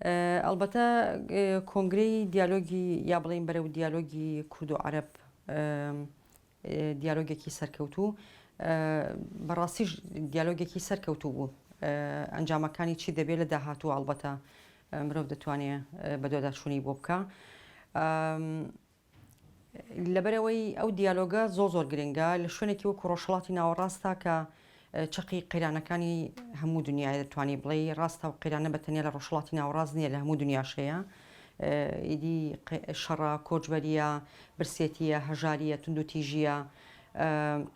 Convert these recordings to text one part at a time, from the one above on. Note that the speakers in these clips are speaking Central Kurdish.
ئەڵبەتە کۆنگرەی دیالۆگی یا بڵێین بەرەو دیالۆگی کورد و عەرەب دیالۆگێکی سەرکەوتوو بەڕاستیش دیالۆگێکی سەرکەوتوو بوو ئەنجامەکانی چی دەبێت لە داهاتوو ئەڵبەتە مرۆڤ دەتوانێت بەدواداچوونی بۆ بکە. لەبەرئەوەی ئەو دیالۆگە زۆر زۆر گرنگە لە شوێنێکی وەکو ڕۆژهەڵاتی ناوەڕاستدا کە چەقی قەیرانەکانی هەموو دنیایە دەتوانی بڵێی ڕاستە و قەیرانە بە تەنیا لە ڕۆژهەڵاتی ناوەڕاست نییە لە هەموو دنیاش هەیە ئیدی شەڕە کۆچبەریە برسێتیە هەژاریە توندوتیژیە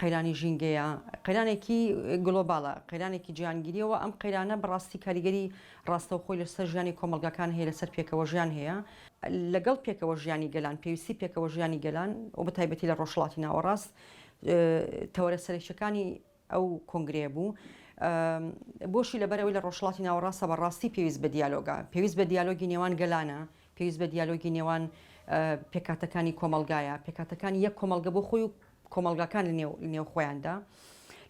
قەیرانی ژینگەیە قەیرانێکی گلۆبالە قەیرانێکی جیهانگیریەوە ئەم قەیرانە بەڕاستی کاریگەری ڕاستەوخۆی لەسەر ژیانی کۆمەڵگاکان هەیە لەسەر پێکەوە ژیان هەیە لەگەڵ پێکەوە ژیانی گەلان، پێویستی پێکەوە ژیانی گەلان و بە تایبەتی لە ڕۆژهەڵاتی ناوەڕاست تەوەرە سەرەکیەکانی ئەو کۆنگرەیە بوو. بۆشی لەبەرئەوەی لە ڕۆژهەڵاتی ناوەڕاستە بە ڕاستی پێویست بە دیالۆگە، پێویست بە دیالۆگی نێوان گەلانە، پێویست بە دیالۆگی نێوان پێکهاتەکانی کۆمەڵگایە، پێکهاتەکانی یەک کۆمەڵگە بۆ خۆی و کۆمەڵگاکان لە نێو لە نێو خۆیاندا.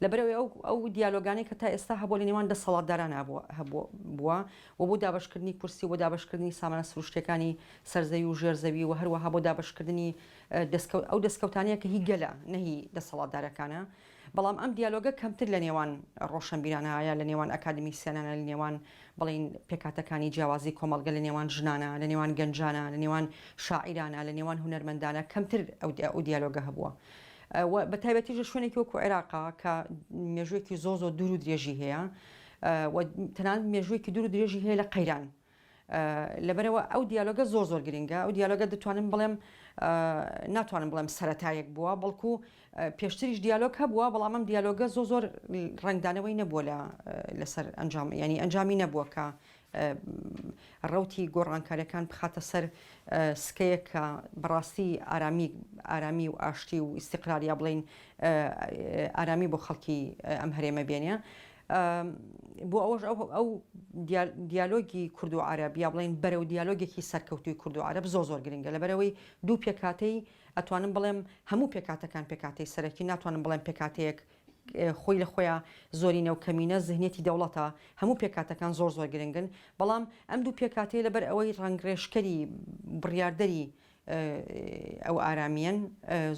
لەبەرئەوەی ئەو ئەو دیالۆگانەی کە تا ئێستا هەبووە لە نێوان دەسەڵاتدارانا بووە هەبووە بووە و بۆ دابەشکردنی کورسی و بۆ دابەشکردنی سامانە سروشتییەکانی سەرزەوی و ژێرزەوی و هەروەها بۆ دابەشکردنی دەسکەوت ئەو دەسکەوتانەیە کە هی گەلە نە هی دەسەڵاتدارەکانە. بەڵام ئەم دیالۆگە کەمتر لە نێوان ڕۆشەنبیرانە یا لە نێوان ئەکادمیسیەنانە لە نێوان بڵێین پێکهاتەکانی جیاوازی کۆمەڵگە لە نێوان ژنانە لە نێوان گەنجانە لە نێوان شاعیرانە لە نێوان هونەرمەندانە کەمتر ئەو دیالۆگە هەبووە و بە تایبەتیش لە شوێنێکی وەکو عێراقا کە مێژوویەکی زۆر زۆر دوور و درێژی هەیە و تەنانەت مێژوویەکی دوور و درێژی هەیە لە قەیران لەبەرئەوە ئەو دیالۆگە زۆر زۆر گرنگە، ئەو دیالۆگە دەتوانم بڵێم ناتوانم بڵێم سەرەتایەک بووە، بەڵکو پێشتریش دیالۆگ هەبووە، بەڵام ئەم دیالۆگە زۆر زۆر ڕەنگدانەوەی نەبووە لە لەسەر ئەنجام یانی ئەنجامی نەبووە کە ڕەوتی گۆڕانکاریەکان بخاتە سەر سکەیەک کە بەڕاستی ئارامی ئارامی و ئاشتی و ئیستیقرار یا بڵێین ئارامی بۆ خەڵکی ئەم هەرێمە بێنێ. بۆ ئەوەش ئەو دیالۆگی کورد و عەرەب یا بڵێین بەرەو دیالۆگێکی سەرکەوتووی کورد و عەرەب زۆر زۆر گرنگە لەبەرئەوەی دوو پێکهاتەی ئەتوانم بڵێم هەموو پێکهاتەکان پێکهاتەی سەرەکی ناتوانم بڵێم پێکهاتەیەک خۆی لە خۆیا زۆرینە و کەمینە زهنیەتی دەوڵەتە هەموو پێکهاتەکان زۆر زۆر گرنگن بەڵام ئەم دوو پێکهاتەیە لەبەر ئەوەی ڕەنگڕێژکەری بڕیاردەری ئەو ئارامییەن.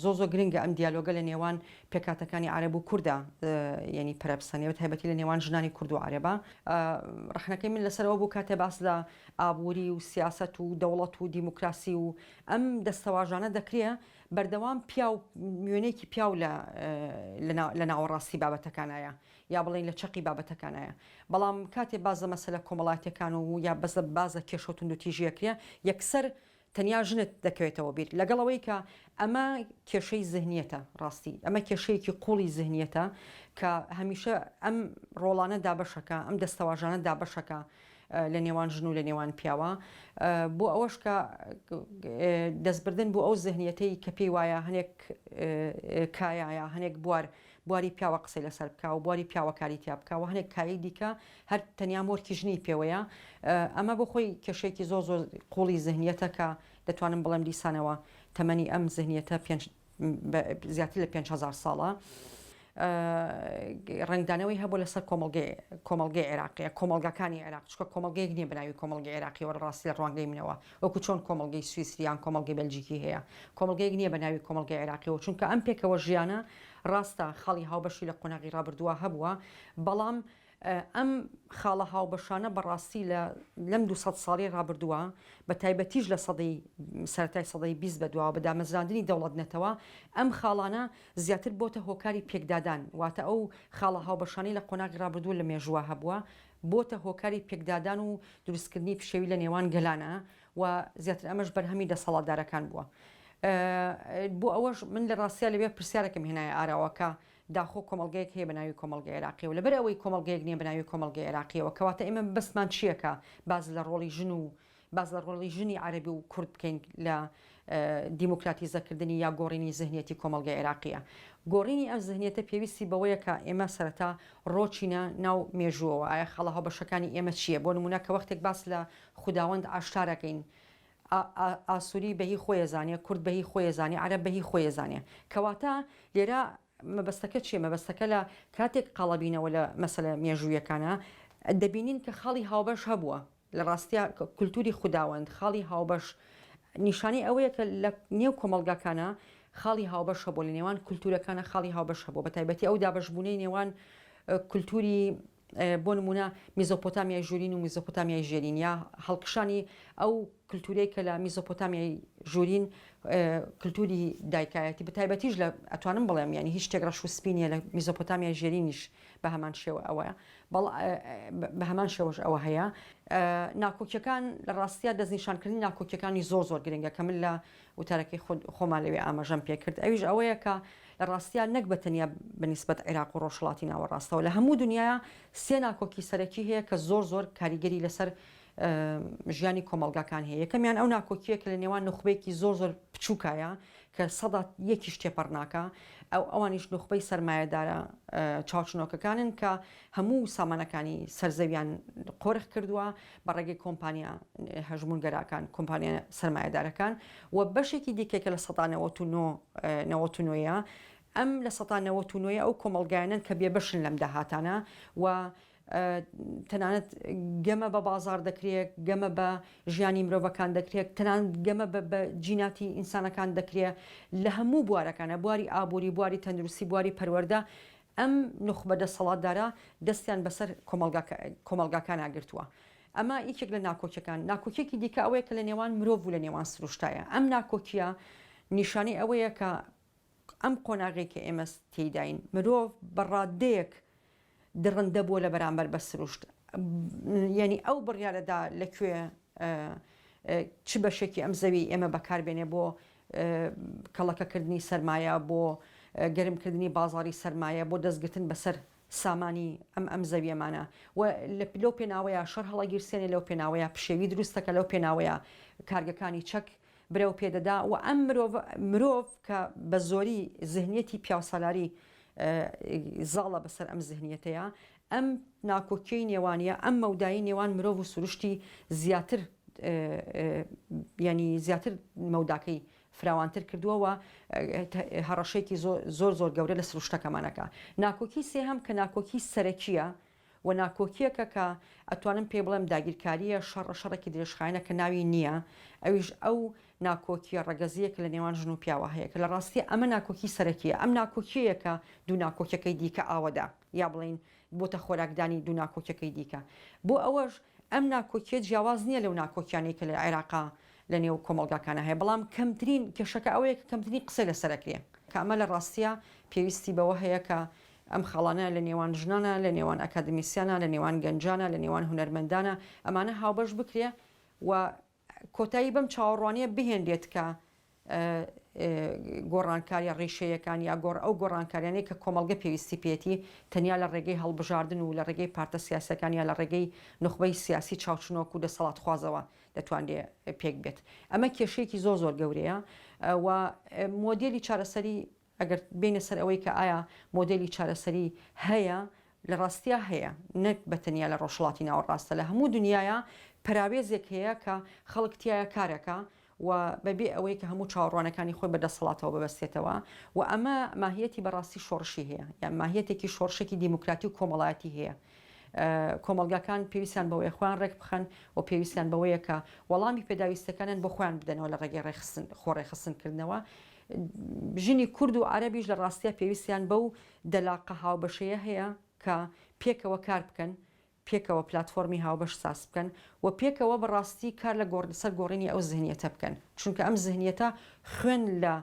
زۆر زۆر گرنگە ئەم دیالۆگە لە نێوان پێکهاتەکانی عەرەب و کوردا یەنی پەرە بسەنێ بە تایبەتی لە نێوان ژنانی کورد و عەرەبا. ڕەخنەکەی من لەسەر ئەوە بوو کاتێ باس لە ئابووری و سیاسەت و دەوڵەت و دیموکراسی و ئەم دەستەواژانە دەکرێ بەردەوام پیاو وێنەیەکی پیاو لە لە ناوەڕاستی بابەتەکانایە یا بڵێین لە چەقی بابەتەکانایە بەڵام کاتێ باس لە مەسەلە کۆمەڵاتیەکان و یا بەس باس لە کێشە و توندوتیژی ئەکرێ یەکسەر تەنیا ژنت دەکەوێتەوە بیر، لەگەڵ ئەوەی کە ئەمە کێشەی زهنیەتە، ڕاستی ئەمە کێشەیەکی قوڵی زهنیەتە کە هەمیشە ئەم ڕۆڵانە دابەشەکا، ئەم دەستەواژانە دابەشەکا لە نێوان ژن و لە نێوان پیاوە، بۆ ئەوەش کە دەستبردن بۆ ئەو زهنیەتەی کە پێی وایە هەنێک کایە یا هەنێک بوار بواری پیاوە قسەی لەسەر بکا و بواری پیاوە کاری تیا بکا و هەنێک کایەی دیکە هەر تەنیا مۆرکی ژنی پێوەیە ئەمە بۆ خۆی کێشەیەکی زۆر زۆر قوڵی زهنیەتە کە دەتوانم بڵێم دیسانەوە تەمەنی ئەم زهنیەتە پێنج زیاتر لە 5هزار ساڵە ڕەنگدانەوەی هەبوو لەسەر کۆمەڵگەی کۆمەڵگەی عێراقیە کۆمەڵگاکانی عێراق چکە کۆمەڵگەیەک نییە بەناوی کۆمەڵگەی عێراقیەوە ڕاستی لە ڕوانگەی منەوە وەکو چۆن کۆمەڵگەی سویسری یان کۆمەڵگەی بەلجیکی هەیە کۆمەڵگەیەک نییە بە ناوی کۆمەڵگەی عێراقیەوە چونکە ئەم پێکەوە ژیانە ڕاستە خاڵی هاوبەشی لە قۆناغی ڕابردووە هەبووە بەڵام ئەم خاڵە هاوبەشانە بەڕاستی لە لەم 200 ساڵی ڕابردووە بە تایبەتیش لە سەدەی سەرەتای سەدەی 20 بەدواوە بە دامەزراندنی دەوڵەت نەتەوە ئەم خاڵانە زیاتر بۆتە هۆکاری پێکدادان واتە ئەو خاڵە هاوبەشانەی لە قۆناغی ڕابردوو لە مێژووە هەبووە بۆتە هۆکاری پێکدادان و دروستکردنی پشێوی لە نێوان گەلانە و زیاتر ئەمەش بەرهەمی دەسەڵاتدارەکان بووە. بۆ ئەوەش من لە ڕاستیا لەوێ پرسیارێکم هێنایە ئاراوە کە داخۆ کۆمەڵگەیەک هەیە بە ناوی کۆمەڵگەی عێراقیەوە لەبەر ئەوەی کۆمەڵگەیەک نییە بە ناوی کۆمەڵگەی عێراقیەوە کەواتە ئێمە مەبەستمان چییە کە باس لە ڕۆڵی ژن و باس لە ڕۆڵی ژنی عەرەبی و کورد بکەین لە دیموکراتیزەکردنی یا گۆڕینی زهنیەتی کۆمەڵگەی عێراقیە. گۆڕینی ئەم زهنیەتە پێویستی بەوەیە کە ئێمە سەرەتا ڕۆچینە ناو مێژووەوە، ئایا خاڵە هاوبەشەکانی ئێمە چییە؟ بۆ نموونە کە وەختێک باس لە خوداوەند عاشتار ئەکەین، ئاسوری بە هی خۆی ئەزانێ، کورد بە هی خۆی ئەزانێ، عەرەب بە هی خۆی ئەزانێ. کەواتە لێرە مەبەستەکە چییە؟ مەبەستەکە لە کاتێک قاڵەبینەوە لە مەسەلە مێژوویەکانە، دەبینین کە خاڵی هاوبەش هەبووە. لە ڕاستیا کولتوری خوداوەند، خاڵی هاوبەش، نیشانەی ئەوەیە کە لە نێو کۆمەڵگاکانا خاڵی هاوبەش هەبووە، لە نێوان کولتورەکانا خاڵی هاوبەش هەبووە، بە تایبەتی ئەو دابەشبوونەی نێوان کولتوری بۆ نموونە میزۆپۆتامیای ژوورین و میزۆپۆتامیای ژێرین یا هەڵکشانی ئەو کلتورەی کە لە میزۆپۆتامیای ژوورین کلتوری دایکایەتی بە تایبەتیش لە ئەتوانم بڵێم یانی هیچ شتێک ڕەش و سپی نییە لە میزۆپۆتامیای ژێرینیش بە هەمان شێوە ئەوەیە بەڵ بە هەمان شێوەش ئەوە هەیە ناکۆکیەکان لە ڕاستیا دەستنیشانکردنی ناکۆکیەکانی زۆر زۆر گرنگە کە من لە وتارەکەی خۆمان لەوێ ئاماژەم پێکرد ئەویش ئەوەیە کە لە ڕاستیا نەک بە تەنیا بە نیسبەت عێراق و ڕۆژهەڵاتی ناوەڕاستەوە لە هەموو دنیایا سێ ناکۆکی سەرەکی هەیە کە زۆر زۆر کاریگەری لەسەر ژیانی کۆمەڵگاکان هەیە یەکەمیان ئەو ناکۆکیە کە لە نێوان نوخبەیەکی زۆر زۆر بچووکایە کە سەدا یەکیش تێپەڕ ناکا ئەو ئەوانیش نوخبەی سەرمایەدارە چاوچنۆکەکانن کە هەموو سامانەکانی سەرزەویان قۆرخ کردووە بە ڕێگەی کۆمپانیا هەژموونگەراکان کۆمپانیا سەرمایەدارەکان و بەشێکی دیکە کە 99% 99 ە ئەم 99% ە ئەو کۆمەڵگایانەن کە بێبەشن لەم داهاتانە و تەنانەت گەمە بە بازاڕ دەکرێت، گەمە بە ژیانی مرۆڤەکان دەکرێت، تەنانەت گەمە بە جیناتی ئینسانەکان دەکرێت لە هەموو بوارەکانە، بواری ئابووری، بواری تەندروستی، بواری پەروەردە، ئەم نوخبە دەسەڵاتدارە دەستیان بەسەر کۆمەڵگاکانا گرتووە. ئەمە یەکێک لە ناکۆکیەکان. ناکۆکیەکی دیکە ئەوەیە کە لە نێوان مرۆڤ و لە نێوان سروشتایە. ئەم ناکۆکیە نیشانەی ئەوەیە کە ئەم قۆناغەی کە ئێمە تێیداین مرۆڤ بە ڕاددەیەک دڕندە بووە لە بەرامبەر بە سروشت یعنی ئەو بڕیارەدا لە کوێ چ بەشێکی ئەم زەوی ئێمە بەکاربێنێ بۆ کەڵەکەکردنی سەرمایە بۆ گەرمکردنی بازاری سەرمایە بۆ دەستگرتن بەسەر سامانی ئەم ئەم زەویەمانە و لەو پێناوەیە شەڕ هەڵەگیرسێنێ لەو پێناوەیە پشێوی دروستەکە لەو پێناوەیە کارگەکانی چەک برەو پێدەدا و ئەم مرۆڤ مرۆڤ کە بە زۆری زهنیەتی پیاوسالاری زاڵە بەسەر ئەم زهنیەتەیە ئەم ناکۆکیەی نێوانیە ئەم مەودایی نێوان مرۆڤ و سروشتی زیاتر ینی زیاتر مەوداکەی فراوانتر کردووە و هەڕەشەیەکی زۆر زۆر گەورە لە سروشتەکەمانەکە ناکۆکی سێهەم کە ناکۆکی سەرەکیە و ناکۆکییەکە کە ئەتوانم پێی بڵێم داگیرکارییە، شەڕە، شەڕێکی درێژخایەنە کە ناوی نییە، ئەویش ئەو ناکۆکییە ڕەگەزییە کە لە نێوان ژن و پیاوە هەیە، کە لە ڕاستییا ئەمە ناکۆکی سەرەکییە، ئەم ناکۆکییەیە کە دوو ناکۆکیەکەی دیکە ئاوەدا، یا بڵێین بۆتە خۆراکدانی دوو ناکۆکیەکەی دیکە. بۆ ئەوەش ئەم ناکۆکییە جیاواز نییە لەو ناکۆکیانەی کە لە عێراقا لە نێو کۆمەڵگاکانا هەیە، بەڵام کەمترین کێشەکە ئەوەیە کە کەمترین قسەی لەسەر ئەکرێ، کە ئەمە لە ڕاستییا پێویستی بەوە هەیە کە ئەم خاڵانە لە نێوان ژنانە، لە نێوان ئەکادمیسیانە، لە نێوان گەنجانە، لە نێوان هونەرمەندانە، ئەمانە هاوبەش بکرێ و کۆتایی بەم چاوەڕوانییە بهێنرێت کە گۆڕانکارییە ڕیشەیەکان یا گۆڕ ئەو گۆڕانکاریانەی کە کۆمەڵگە پێویستی پێیەتی تەنیا لە ڕێگەی هەڵبژاردن و لە ڕێگەی پارتە سیاسیەکان یا لە ڕێگەی نوخبەی سیاسی چاوچنۆک و دەسەڵاتخوازەوە دەتوانرێ پێک بێت. ئەمە کێشەیەکی زۆر زۆر گەورەیە و مۆدێلی چارەسەری ئەگەر بێینە سەر ئەوەی کە ئایا مۆدێلی چارەسەری هەیە، لە ڕاستیا هەیە، نەک بە تەنیا لە ڕۆژهەڵاتی ناوەڕاستە، لە هەموو دنیایا پەراوێزێک هەیە کە خەڵک تیایا کارەکا و بە بێ ئەوەی کە هەموو چاوەڕوانەکانی خۆی بە دەسەڵاتەوە ببەستێتەوە و ئەمە ماهیەتی بە ڕاستی شۆڕشی هەیە، یان ماهیەتێکی شۆڕشێکی دیموکراتی و کۆمەڵایەتی هەیە. کۆمەڵگاکان پێویستیان بەوەیە خۆیان ڕێکبخەن و پێویستیان بەوەیە کە وەڵامی پێداویستیەکانیان بۆ خۆیان بدەنەوە لە ڕێگەی ڕێکخستن خۆڕێکخستنکردنەوە. ژنی کورد و عەرەبیش لە ڕاستیا پێویستیان بەو دەلاقە هاوبەشەیە هەیە کە پێکەوە کار بکەن، پێکەوە پلاتفۆرمی هاوبەش ساز بکەن و پێکەوە بە ڕاستی کار لە سەر گۆڕینی ئەو زهنیەتە بکەن، چونکە ئەم زهنیەتە خوێن لە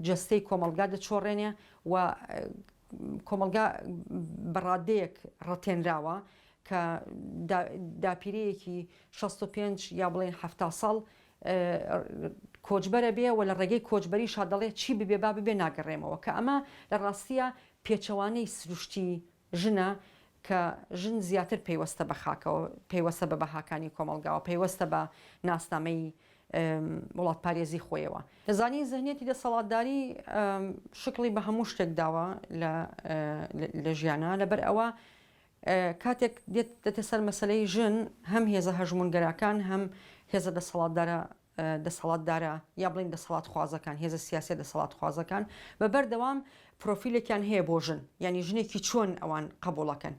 جەستەی کۆمەڵگا دەچۆڕێنێ و کۆمەڵگا بە ڕادەیەک ڕەتێنراوە کە داپیرەیەکی 65 یا بڵێن 70 ساڵ کۆچبەرە بێ و لە ڕێگەی کۆچبەریشا دەڵێ چی ببێ با ببێ ناگەڕێمەوە کە ئەمە لە ڕاستیا پێچەوانەی سروشتی ژنە کە ژن زیاتر پەیوەستە بە خاکەوە پەیوەستە بە بەهاکانی کۆمەڵگاوە پەیوەستە بە ناسنامەی وڵاتپارێزی خۆیەوە. دەزانین زهنیەتی دەسەڵاتداری شکڵی بە هەموو شتێک داوە لە ژیانا لەبەر ئەوە کاتێک دێت دێتە سەر مەسەلەی ژن هەم هێزە هەژموونگەراکان هەم هێزە دەسەڵاتدارە دەسەڵاتدارە یا بڵێین دەسەڵاتخوازەکان هێزە سیاسیە دەسەڵاتخوازەکان بە بەردەوام پرۆفیلێکیان هەیە بۆ ژن یعنی ژنێکی چۆن ئەوان قبوڵەکەن.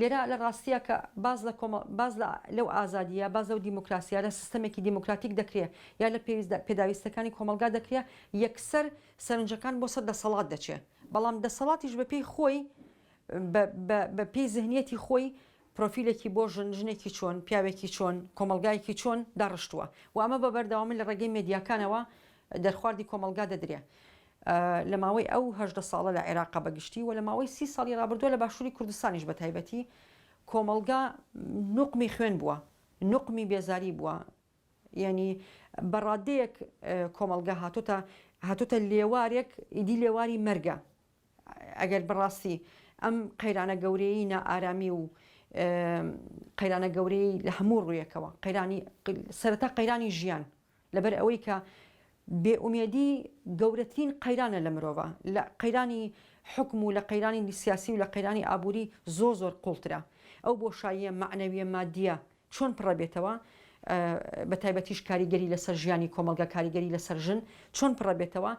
لێرە لە ڕاستیا کە باس لە کۆمەڵ باس لە لەو ئازادییە، باس لەو دیموکراسییە، لە سیستەمێکی دیموکراتیک دەکرێ یا لە پێویست پێداویستەکانی کۆمەڵگا دەکرێ، یەکسەر سەرنجەکان بۆ سەر دەسەڵات دەچێ. بەڵام دەسەڵاتیش بە پێی خۆی بە بە بە پێی زهنیەتی خۆی پرۆفیلێکی بۆ ژن، ژنێکی چۆن، پیاوێکی چۆن، کۆمەڵگایەکی چۆن داڕشتووە و ئەمە بە بەردەوامی لە ڕێگەی مێدیاکانەوە دەرخواردی کۆمەڵگا دەدرێ. لە ماوەی ئەو 18 ساڵە لە عێراقا بە گشتی و لە ماوەی سی ساڵی ڕابردووە لە باشووری کوردستانیش بە تایبەتی کۆمەڵگا نوقمی خوێن بووە، نوقمی بێزاری بووە، یانی بە ڕادەیەک کۆمەڵگا هاتۆتە هاتۆتە لێوارێک ئیدی لێواری مەرگە. ئەگەر بەڕاستی ئەم قەیرانە گەورەیەی نائارامی و قەیرانە گەورەی لە هەموو ڕوویەکەوە قەیرانی سەرەتا قەیرانی ژیان لەبەر ئەوەی کە بێئومێدی گەورەترین قەیرانە لە مرۆڤە لە قەیرانی حکم و لە قەیرانی سیاسی و لە قەیرانی ئابووری زۆر زۆر قوڵترە ئەو بۆشاییە مەعنەویە مادیە چۆن پڕەبێتەوە بە تایبەتیش کاریگەری لەسەر ژیانی کۆمەڵگە کاریگەری لەسەر ژن چۆن پڕەبێتەوە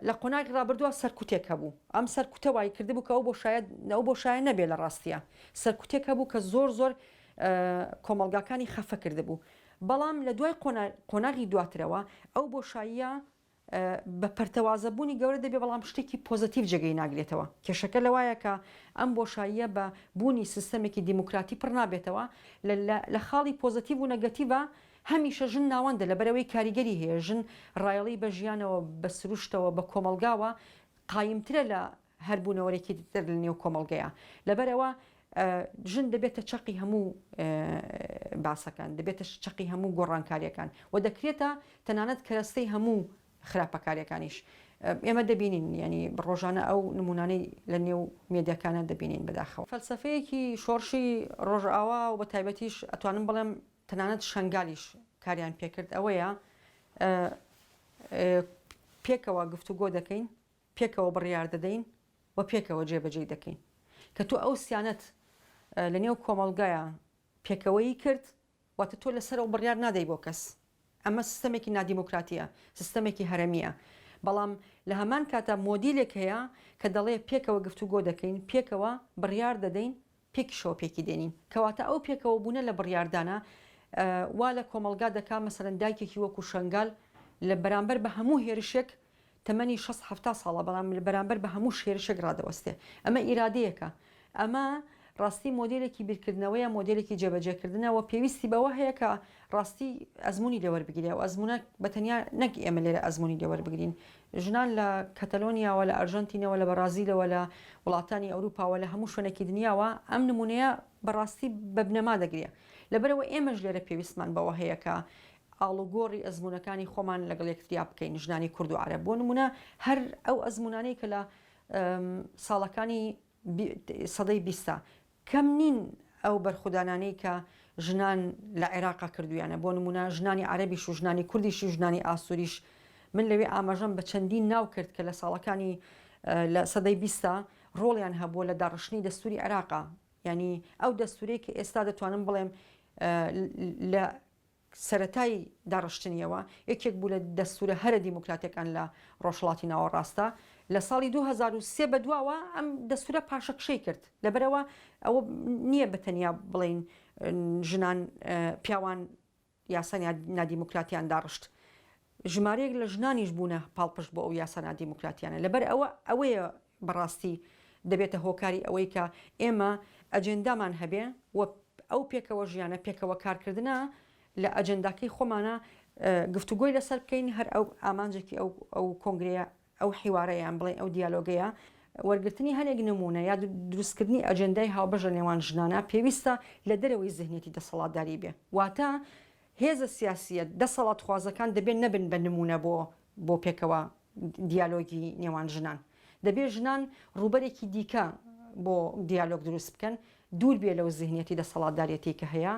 لە قۆناغی ڕابردووە سەرکوتێک هەبوو ئەم سەرکوتە وای کردبوو کە ئەو بۆشایە ئەو بۆشایە نەبێ لە ڕاستیە سەرکوتێک هەبوو کە زۆر زۆر کۆمەڵگاکانی خەفە کردبوو بەڵام لە دوای قۆناغی دواترەوە ئەو بۆشاییە بە پەرتەوازەبوونی گەورە دەبێ بەڵام شتێکی پۆزەتیڤ جێگەی ناگرێتەوە. کێشەکە لەوایە کە ئەم بۆشاییە بە بوونی سیستەمێکی دیموکراتی پڕ نابێتەوە، لە لە خاڵی پۆزەتیڤ و نەگەتیڤا هەمیشە ژن ناوەندە لەبەرئەوەی کاریگەری هەیە، ژن ڕایەڵی بە ژیانەوە، بە سروشتەوە، بە کۆمەڵگاوە قایمترە لە هەر بوونەوەرێکی تر لە نێو کۆمەڵگەیا. لەبەرئەوە ژن دەبێتە چەقی هەموو باسەکان، دەبێتە چەقی هەموو گۆڕانکارییەکان و دەکرێتە تەنانەت کەرەستەی هەموو خراپەکارییەکانیش. ئێمە دەبینین یانی ڕۆژانە ئەو نموونانەی لە نێو مێدیاکانە دەبینین بەداخەوە. فەلسەفەیەکی شۆڕشی ڕۆژئاوا و بە تایبەتیش ئەتوانم بڵێم تەنانەت شەنگالیش کاریان پێکرد ئەوەیە پێکەوە گفتوگۆ دەکەین، پێکەوە بڕیار دەدەین و پێکەوە جێبەجێی دەکەین. کە تۆ ئەو سیانەت لە نێو کۆمەڵگایا پێکەوەیی کرد، واتە تۆ لە سەرەوە بڕیار نادەی بۆ کەس. ئەمە سیستەمێکی نادیموکراتییە، سیستەمێکی هەرەمییە. بەڵام لە هەمان کاتا مۆدیلێک هەیە کە دەڵێ پێکەوە گفتوگۆ دەکەین، پێکەوە بڕیار دەدەین، پێکیشەوە پێکی دێنین. کەواتە ئەو پێکەوەبوونە لە بڕیاردانە وا لە کۆمەڵگا دەکا مەسەلەن دایکێکی وەکو شەنگال لە بەرامبەر بە هەموو هێرشێک تەمەنی شەست حەفتا ساڵە بەڵام لە بەرامبەر بە هەموو هێرشێک ڕادەوەستێ. ئەمە ئیرادەیەکە. ئەمە ڕاستی مۆدێلێکی بیرکردنەوەیە، مۆدێلێکی جێبەجێکردنە و پێویستی بەوە هەیە کە ڕاستی ئەزموونی لێ وەربگیرێ. ئەو ئەزموونە بە تەنیا نەک ئێمە لێرە ئەزموونی لێ وەربگرین. ژنان لە کەتەلۆنیاوە، لە ئەرژەنتینەوە، لە بەڕازیلەوە، لە وڵاتانی ئەوروپاوە، لە هەموو شوێنێکی دنیاوە ئەم نموونەیە بە ڕاستی بە بنەما دەگرێ. لەبەرئەوە ئێمەش لێرە پێویستمان بەوە هەیە کە ئاڵوگۆڕی ئەزموونەکانی خۆمان لەگەڵ یەکتریا بکەین، ژنانی کورد و عەرەب. بۆ نموونە هەر ئەو ئەزموونانەی کە لە ساڵەکانی سەدەی بیستا کەم نین ئەو بەرخودانانەی کە ژنان لە عێراقا کردوویانە، بۆ نموونە ژنانی عەرەبیش و ژنانی کوردیش و ژنانی ئاسووریش، من لەوێ ئاماژەم بە چەندین ناو کرد کە لە ساڵەکانی لە سەدەی بیستا ڕۆڵیان هەبووە لە داڕشتنی دەستووری عێراقا، یانی ئەو دەستوورەی کە ئێستا دەتوانم بڵێم لە سەرەتای داڕشتنیەوە یەکێک بوو لە دەستوورە هەرە دیموکراتیەکان لە ڕۆژهەڵاتی ناوەڕاستدا، لە ساڵی 2003 بەدواوە ئەم دەستوورە پاشەکشەی کرد، لەبەرئەوە ئەوە نییە بە تەنیا بڵێین ژنان پیاوان یاسا نادیموکراتیان داڕشت، ژمارەیەک لە ژنانیش بوونە پاڵپشت بۆ ئەو یاسا نادیموکراتیانە، لەبەر ئەوە ئەوەیە بەڕاستی دەبێتە هۆکاری ئەوەی کە ئێمە ئەجێندامان هەبێ و ئەو پێکەوە ژیانە، پێکەوە کارکردنە لە ئەجێنداکەی خۆمانە گفتوگۆی لەسەر بکەین، هەر ئەو ئامانجێکی ئەو ئەو کۆنگرەیە، ئەو حیوارە یان بڵێین ئەو دیالۆگەیە، وەرگرتنی هەنێک نموونە یا دروستکردنی ئەجێندای هاوبەش لە نێوان ژنانە پێویستە لە دەرەوەی زهنیەتی دەسەڵاتداری بێ، واتە هێزە سیاسییە دەسەڵاتخوازەکان دەبێ نەبن بە نموونە بۆ بۆ پێکەوە دیالۆگی نێوان ژنان. دەبێ ژنان ڕووبەرێکی دیکە بۆ دیالۆگ دروست بکەن، دوور بێ لەو زیهنیەتی دەسەڵاتداریەتیی کە هەیە.